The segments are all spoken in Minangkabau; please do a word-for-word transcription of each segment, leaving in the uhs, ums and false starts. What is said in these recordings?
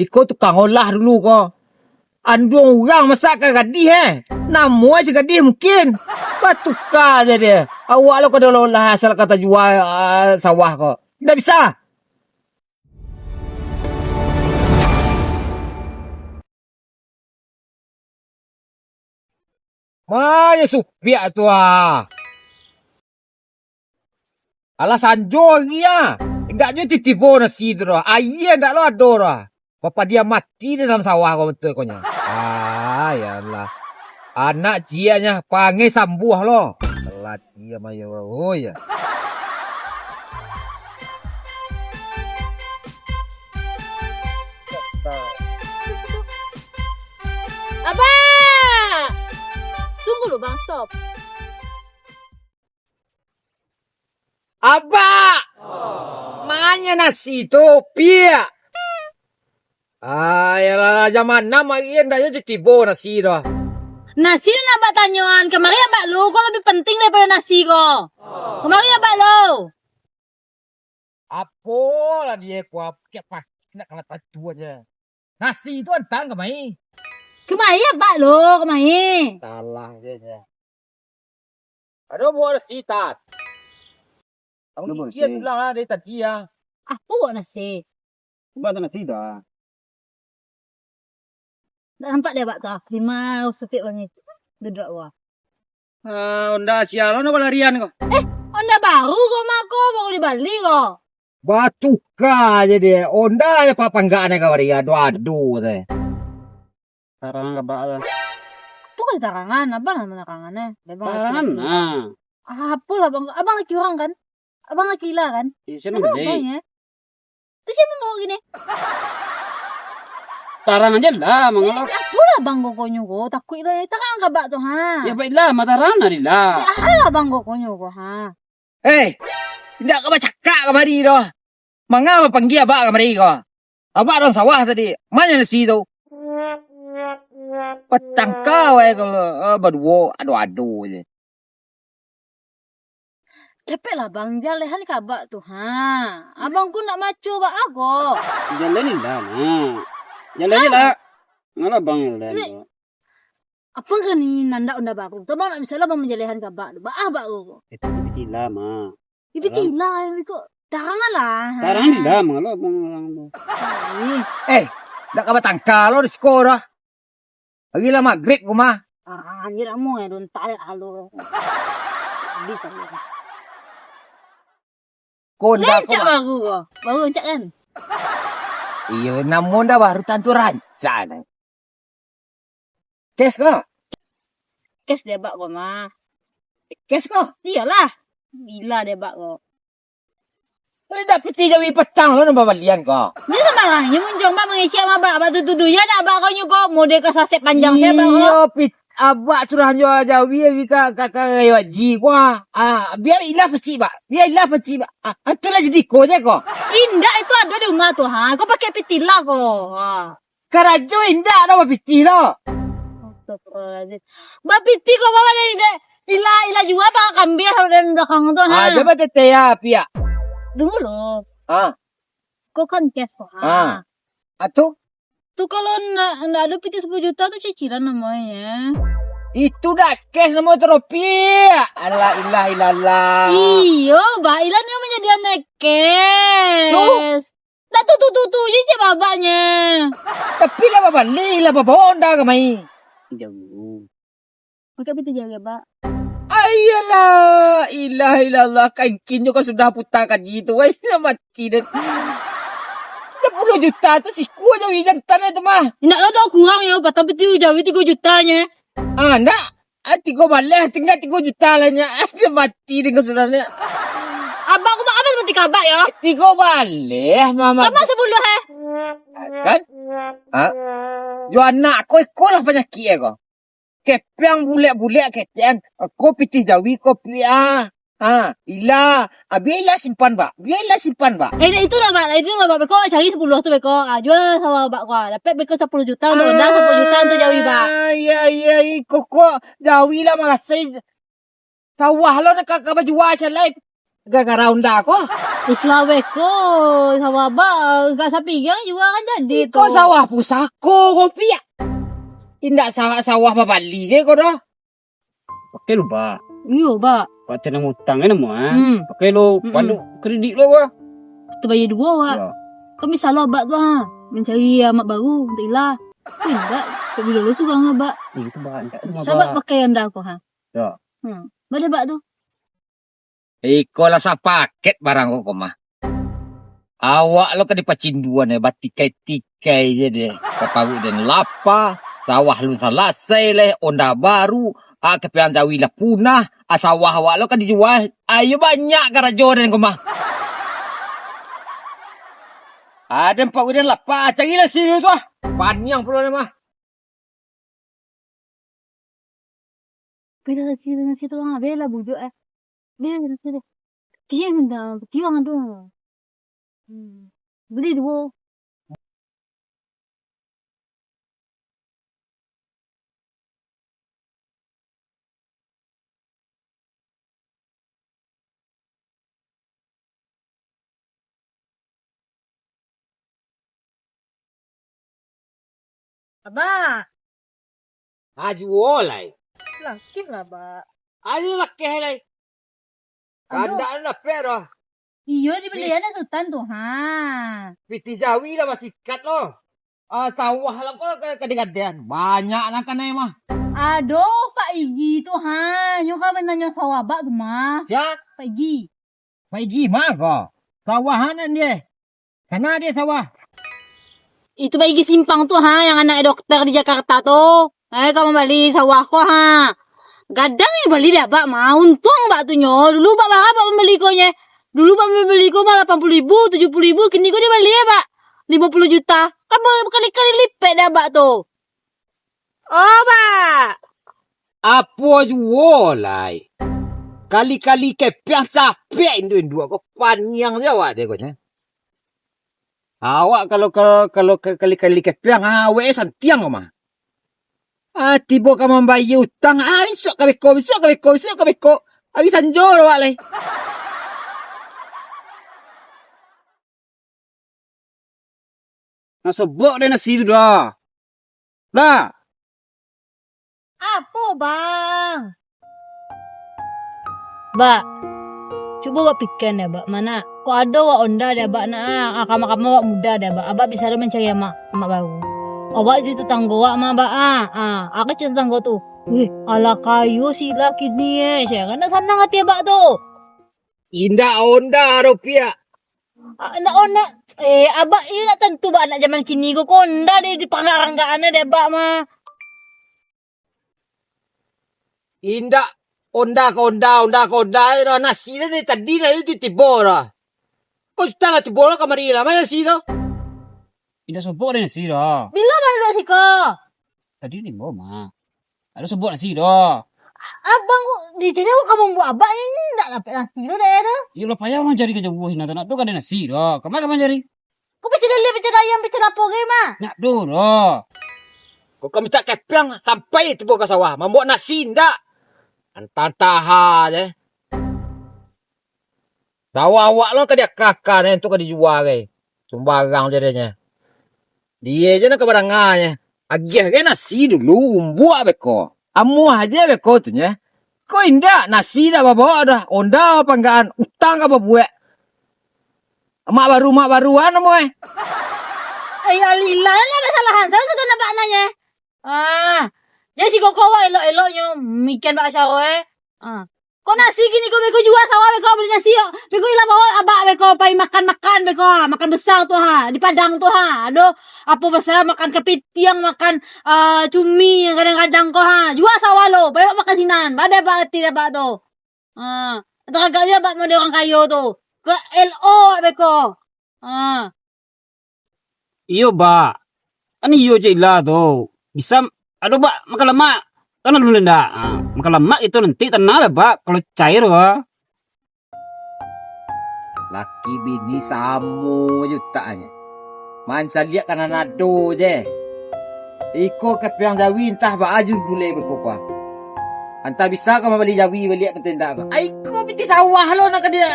Iko tukang olah dulu ko. Anduang urang masak ka gadih, eh. Namo se gadih mungkin. Batuka se deh. Awak lo ka diolah-olah asal ka tajua, ah, sawah ko. Ndak bisa. Ma, yo supiak tu, ah. Alah, sanjo ari, ah. Indak jo titibo nasi tu doh. Aia ndak lo ado doh. Bapadiam mati di dalam sawah ko, betul ko nyo. Ah, yalah. Anak ciaknyo pangai sambuah lo. Telat dia mayo, oh ya. Abak! Tunggu lu, Bang, stop. Abak! Manya nasi tu, piak! Ah, yalah, jam anam ari, ndak jo tibo nasi tu. Nasi nan abak tanyoan, kamari abak lu, ko labiah penting daripado nasi ko. Kamari abak lu. Apolah dia ko, kiak pakik nak kalah tantu aja. Nasi tu antang kamari. Kamari abak lo, kamari. Salah dia nya. Ado buah nasi, Tat. Abang Ado buah kikia nasi. Bilang ah, dari tadi ah. Apo buah nasi? Abak tu nasi dah. Ndak nampak dek abak tu, ah. Lima usufik bang ni. Duduak wah. Ah, onda sial, onda balarian ko. Eh, onda baru ko, Mak, ko, baru dibali ko. Batuka aja dia. Onda aja papanggak ne ka baria, ado-ado teh. Tarangan ka abak lah. Apo ka tarangan? Abang lah manarangan, eh. Abang laki-laki. Tarangan lah. Apo lah, Bang? Abang laki urang, kan? Abang laki Ila, kan? Iya, siapa abang, eh? Tu siapa bawa gini? Tarang aja lah, eh, mangalo. Apo lah, Bang, kokonyo ko? Takuik lah, eh. Tarang ka abak tu, ha? Ya, baiklah, matarangan lah, Ila. Ya, alah, Bang, kokonyo ko, ha? Eh, indak ka bacakak kamari doh. Manga bapanggia abak kamari ko? Abak dalam sawah tadi. Mano nasi tu? Patangka wae ko, eh, baduo, ado-ado je. Capeklah, Bang, jalehan ka abak tu, ha. Abang ko nak maco bak ago. Jalehan lah, Mak. Jalehan lah. Ngalah, Bang, jalehan. Apo ka ni, nandak onda baru? Tu abang nak misalnyo abang manjalehan ka abak tu. Baa abak ko? Eh, tapi pitih lah, Mak. Ya, pitih lah, yang biko. Tarangan lah. Tarangan lah, Mak, lo abang orang tu. Eh. Eh, ndak ka batangka lo di siko dah. Lagi lah magrib ko mah. Ah, anjir, amo ya, dontak ya, halo. Habis aku. Ko ndak ko, Mak. Rancak baru ko. Baru rancak kan? Iyo, namo ndak baru tantu rancak, nah. Kes ko? Kes dek abak ko mah. Kes ko? Iyolah. Gila dek abak ko. Tapi dak pitih jawi patang lo nan babalian ko. Nyo sambarang nyo muncuang abak mangecek abak, abak tu tuduh. Iyo ndak abak ko nyo ko, model ka sasek panjang se abak ko. Iyo, pit-, abak surah nyo jawi, jawi ka, ka, ka rayo haji ko. Ah, bia ilah pacik, Bak. Bia ilah pacik, Bak. Ah, antu lah jadi ko je ko. Indak, itu ado di rumah tu, ha. Ko pakai pitih lah ko. Ha. Karajo indak doh bapitih doh. Astagfirullahaladzim. Bapitih ko bawa dari de-, ila, ila jua apa kambia dari belakang tu, ha? Ah, siapa tete ya, piak? Dulu lo. Ah. Ko kan cash ko, ha. Ah. Atu? Tu kalau ndak, ndak ado pitih sepuluh juta tu cicilan namanya. Itu dak cash namo tu, piak. Ala ilah ilallah. Iyo, ba ilah nyo manjadi anak cash. Tu. Dak tu, tu, tu, tu je cek babaknyo. Tapi lah babali, lah babawa onda ka mai. Jauh. Pakai pitih jawi, Bak. Ayalah, ilah, ilallah, kangkinyo kan sudah putar kaji tu, wai, mati den. Sepuluh juta tu sikua jawi jantan tu mah. Indak lah, dah kurang yo, patang pitih jawi tigo juta nyo. Ah, ndak. Ah, tigo baleh, tingga tigo juta lah nyo. Aduh, mati dengan sudah nyo. Abang ko bak apo mati kabak yo? Tigo baleh, mama. Tambah sepuluh, eh. Kan? Ha? Yo anak ko, iko lah panyakik e ko. Kepiang bulek-bulek kecek an. Ko pitih jawi, ko pi-, ah. Ha, ila. Abih ila simpan, Bak. Bia ila simpan, Bak. Eh, itulah, Bak. Itulah, Bak. Beko cari sepuluh tu, beko. Ah, jua sawah, Bak, ko. Dapek beko sepuluh juta, untuk onda sepuluh juta untuk jawi, Bak. Ah, iya, iya, iko ko. Jawi lah marasai. Sawah lo nak ka, ka bajua calai. Gara-gara onda ko. Islaweh ko, sawah bak, gak sapigang juo kan jadi tu. Iko sawah pusako ko, Piak. Indak sawah, sawah babali je ko doh. Pakai lo, Bak. Iyo, Bak. Bak tanam utang kan namo, ah. Hmm. Pakai lo, mm-mm, palu kredit lo, Bak. Tu bayar duo, Bak. Yo. Kan bisa lo, Bak, tu, ha. Mancari amak baru, untuk ilah. Indak, tak boleh lo surang, Bak. Iyo, tu, Bak. Indak, tu, Bak. Sabab pakai anda ko, ha. Yo. Hmm. Bade, Bak, tu. Iko lah sapaket barang ko, ko mah. Awak lo ka dipacinduan, eh, batikai-tikai je deh. Ka paruik den lapa, sawah lun salasai leh, onda baru, ah, kapiang jawi lah punah, ah, sawah awak lo ka dijua, ayo banyak karajo den ko mah. Aden paruik den lapa, carilah sini tu ah. Paniang pulo den mah. Bela nasi, bela nasi tu, ah, bela bujuk, eh. Bela nasi tu. Kecil minta, kecil orang tu. Hmm. Beli dua. Abah. Ha, juo lai. Lakeh lah, Bak. Ayo lakeh lai. Aduh. Kandak dapek doh. Iyo, dibalian dah sutan tu, ha. Pitih jawi lah basikat lo. Ah, sawah lah ko ka, ka digadean. Banyak lah kanai mah. Aduh, Pak Igi tu, ha. Nyo ka mananyo sawah bak tu mah. Sia? Pak Igi. Pak Igi mah ko. Sawah anak dia. Kana dia sawah? Itu Pak Igi simpang tu, ha, yang anak dokter di Jakarta tu. Eh, ka mambali sawah ko, ha. Gadang yang bali dek abak mah. Untuang abak tu nyo. Dulu abak bara abak mambali ko nye. Dulu abak mambali ko mah lapan puluah ribu, tujuah puluah ribu, kini ko dibali abak limo puluah juta. Kan ba-, bakali-kali lipek dek abak tu. Oh, Bak. Apo juo lai. Kali-kali kepiang capek induak-induak ko, paniang se awak dek ko nyo. Awak kalau, kalau, kalau ka-, kali-kali kepiang, ah, awak e santiang ko mah. Ah, tibo ka mambayia utang, ah, bisuak ka beko, bisuak ka beko, bisuak ka beko. Ari sanjo awak lai. Nah, sobok deh nasi tu dah. Dah. Apo, Bang? Bak, cubo Bak pikia dek Bak, ma nak? Kok ado wak onda dek Bak nak, ah, kama-kama wak muda dek Bak, Abak bisa lo mancari amak, amak baru. Awak jo tetanggo wak mah, Bak, ah, ah, apo caro tetanggo tu? Wih, alah kayo si Ila kini, eh, sia kan, ndak sanang ati Abak tu. Indak onda doh, Piak. Ah, ndak onda, eh, Abak iyo ndak tantu Bak anak jaman kini ko, ko onda deh diparanggakan dek Abak mah. Indak, onda ka onda, onda ka onda, eh, nasi dah dari tadi dah itu tibo dah. Ko sudah lah tibo lah kamari lah, ma nasi tu? Indak sobok ado nasi dah. Bilo baru duduak siko? Tadi limo mah. Ado sobok nasi dah. Abang ko, di siko ko ka mambuek Abak ni, indak dapek nasi tu dah tu. Iyo lah payah urang cari ka jauah, nah, tak nak tu ka ado nasi dah. Kama ka mancari? Ko pacadai liak, pacadai ayam, pacadai apo gai mah? Ndak ado doh. Ko ka mintak kepiang sampai tibo ka sawah, mambuek nasi ndak. Antah-antah ha je. Sawah awak lo ka diaka-aka, nan tu ka dijua gai. Sumbarang je deh nyo. Dia je nan ka badanga nyo. Agiah gai nasi dulu, umbuak beko. Amuah aja beko tu nyo. Ko indak, nasi dak babao dah. Onda panggaan, utang ka babuek. Mak baru, mak baruan amuah, eh. Ai, alilah lah kesalahan. Salah satu nak bak nanya. Ah, jadi si koko awak elok-eloknyo mikian bak acara, eh. Ah. Ko nasi kini ko beko jua sawah beko bali nasi yo. Beko ilah bawa abak beko pai makan-makan beko, ah, makan besar tu ha, di Padang tu ha. Aduh, apo besar makan kepiting, makan, ah, cumi yang kadang-kadang ko ha. Jua sawah lo, pai makan sinan. Badai abak ati abak tu. Ha, taragak jo abak model urang kayo tu. Ke L O beko. Ha. Iyo, Bak. Kan iyo cek Ila tu. Bisa, aduh, Bak, makan lamak. Kan alun indak. Ha, makan lamak itu nanti tanang lah, Bak. Kalau cair, Bak. Laki bini samo je utaknyo. Mancaliak ka nan ado je. Iko kepiang jawi antah baa judulnyo beko ko. Antah bisa ka mambali jawi baliak, antah indak ka. Ai ko pitih sawah lo nan ka dia.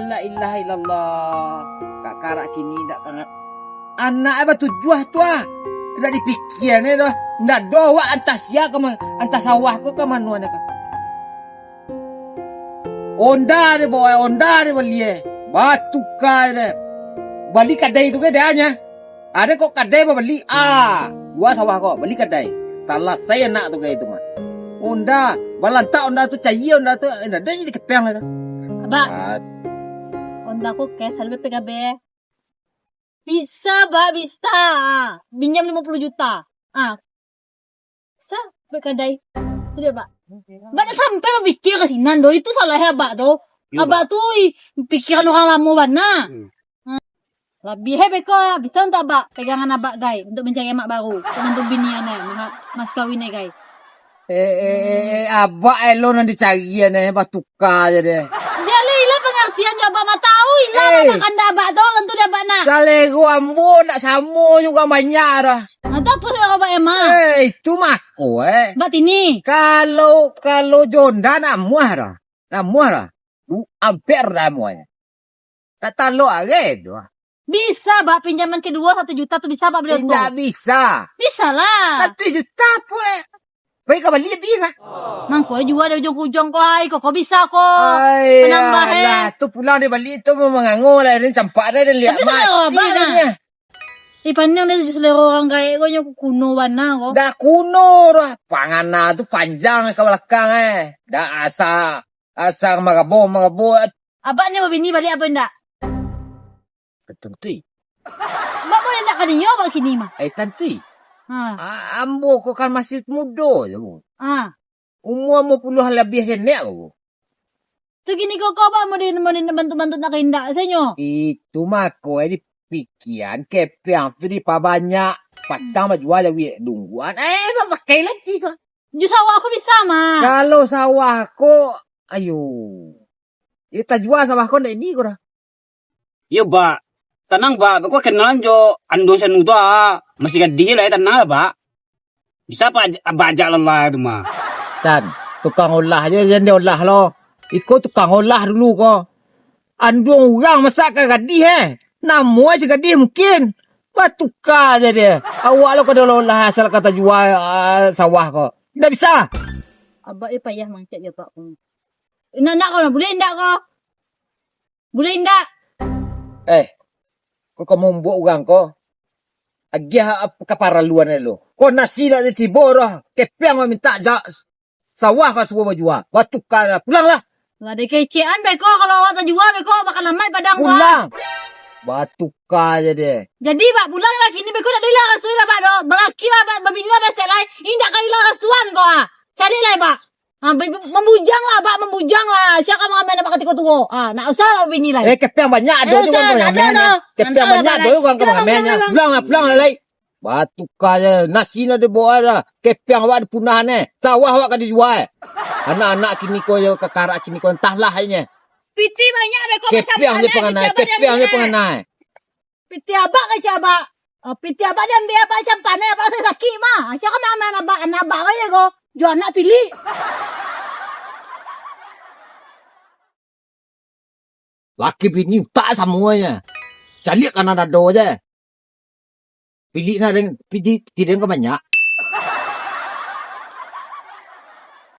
La ilaha illallah. Kakarak kini indak ka nga-, anak e batujuah tu ah. Indak dipikia ne doh. Indak doh awak antah sia ka ma-, antah sawah ko ka mano ne ka. Honda dia bawa, Honda dia bali eh. Batuka dia. Bali kadai tu ke dia nya. Ado kok kadai babali, ah, jua sawah kok, bali kadai. Salasai anak tu gai tu mah. Honda, balantak Honda tu, cayia Honda tu, eh, ndak ado yang dikepeang lah tu. Abak, Ah, Honda ko cash, ado B P K B. Bisa, Bak, bisa. Pinjam limo puluh juta. Ah, Sa, buek kadai. Tu dia, Bak. Bak tak sampai bapikia ka sinan doh. Itu salah abak tu. Iyo, Abak Bak. tu, ih, pikiran urang lamo bana. Hmm. Hmm. Labiah eh beko, bisa untuak abak pegangan abak, gai, untuk mancari amak baru, untuk nantu binian eh, ma-, mas kawin eh, gai. Eh, eh, eh, eh, abak elo nan dicarian eh, batuka je deh. Dia lah ilah pengertian jo abak mah, tahu ilah Eh. anak kandak abak tu, tentu dia abak nak. Salero ambo nak samo jo urang banyak dah. Nah, tu apa selera abak emang? Eh, itu mako, eh. Batini. Kalau, kalau jo Honda nak muah dah. Nak muah dah. Du-, ampek dah muahnyo. Tak talok agai tu. Bisa, Bak, pinjaman kedua satu juta tu bisa, Bak, beli oto? Indak bisa. Bisa lah. Satu juta pun, eh. Baik ka bali lebih, Bak. Mangko jua dari ujuang ka ujuang ko, ai, ko, ko bisa ko. Ai, Penambah, eh. alah, tu pulang dia bali tu mau mangango lah, dia campak dah, dia lihat Tapi selera mati abak dah nah. dia. Eh, pandang dia tu selera urang gaek ko, nyo kuno bana ko. Dah kuno dah. Pangana tu panjang ka balakang, eh. Dah asa, asa marabo, marabo. Abak ni babini baliak apo indak? Tantu. Abak buliah indak ka dinyo abak kini mah? Eh, tantu. Ha. Ah, ambo ko kan masih mudo je, Bu. Ha. Umua limo puluah labiah kenek, Bu. Tu kini ko, ko abak mau di, mau di bantu-bantu nak ka indak, sanyo? Itu mako, eh, dipikian kepeang tu dipabanyak. Patang bajua jawi dungguan. Eh, abak pakai lagi ko. Ju sawah ko bisa mah. Kalau sawah ko, ayo. Yo tajua sawah ko ndak ini ko dah. Iyo, Bak. Tanang, Bak. Beko kenalan jo Ando Sanu tu, ah. Masih gadih lah, eh. Tanang lah, Bak. Bisa, Bak, Bak ajak lah tu mah. Tan, tukang olah je, jan diolah lo. Iko tukang olah dulu ko. Anduang urang masak ka gadih, eh. Namo se gadih mungkin. Batuka je dia. Awak lo ka diolah asal ka tajua, ah, sawah ko. Ndak bisa. Abak yo payah mangecek jo abak ko. Indak, indak ko, buliah indak ko? Buliah indak? Eh, ko ka mambuek urang ko. Agiah ap-, kaparaluan lo. Ko nasi nak tibo dah. Kepeang mintak ja-, sawah ka suruah bajua. Batuka lah. Pulang lah. Lah, dek kecekan beko, kalau awak tajua beko, makan lamaik padang ko, ah. Pulang. Batuka je deh. Jadi, Bak, pulang lah kini beko, dak diilah rasui lah, Bak, doh. Balaki lah, Bak, babini lah besek lai. Indak ka ilah rasuan ko, ah. Cari lai, Bak. Ha, be-, be-, mambujang lah, Bak, mambujang lah. Sia ka mangameh anak Bak katiko tuo. Ha, ndak usah lah babini lai. Eh, kepeang banyak ado Eh, tu urang usah, ka mangameh ado nyo. tu. Kepeang Antah lah, banyak Bak, ado lai. urang ka Kita mangameh nyo. mangameh lah. Pulang lah, pulang lah, lai. Batuka je. Nasi lah dibawa dah. Kepeang awak dipunah ne. Sawah awak ka dijua. Anak-anak kini ko yo, kakarak kini ko, antahlah inyo. Piti banyak beko macam Kepeang je mana, panganai, piti abang kepeang je banyak. panganai. Piti abak kecek abak. Ah, piti abak diambiak abak macam panai, abak rasa sakik mah. Sia ka main-main abak, anak abak aja ko. Jual anak pilik. Laki bini utak samuanya. Caliak kanan dado aja. Pilik na den, piti, piti den ka banyak.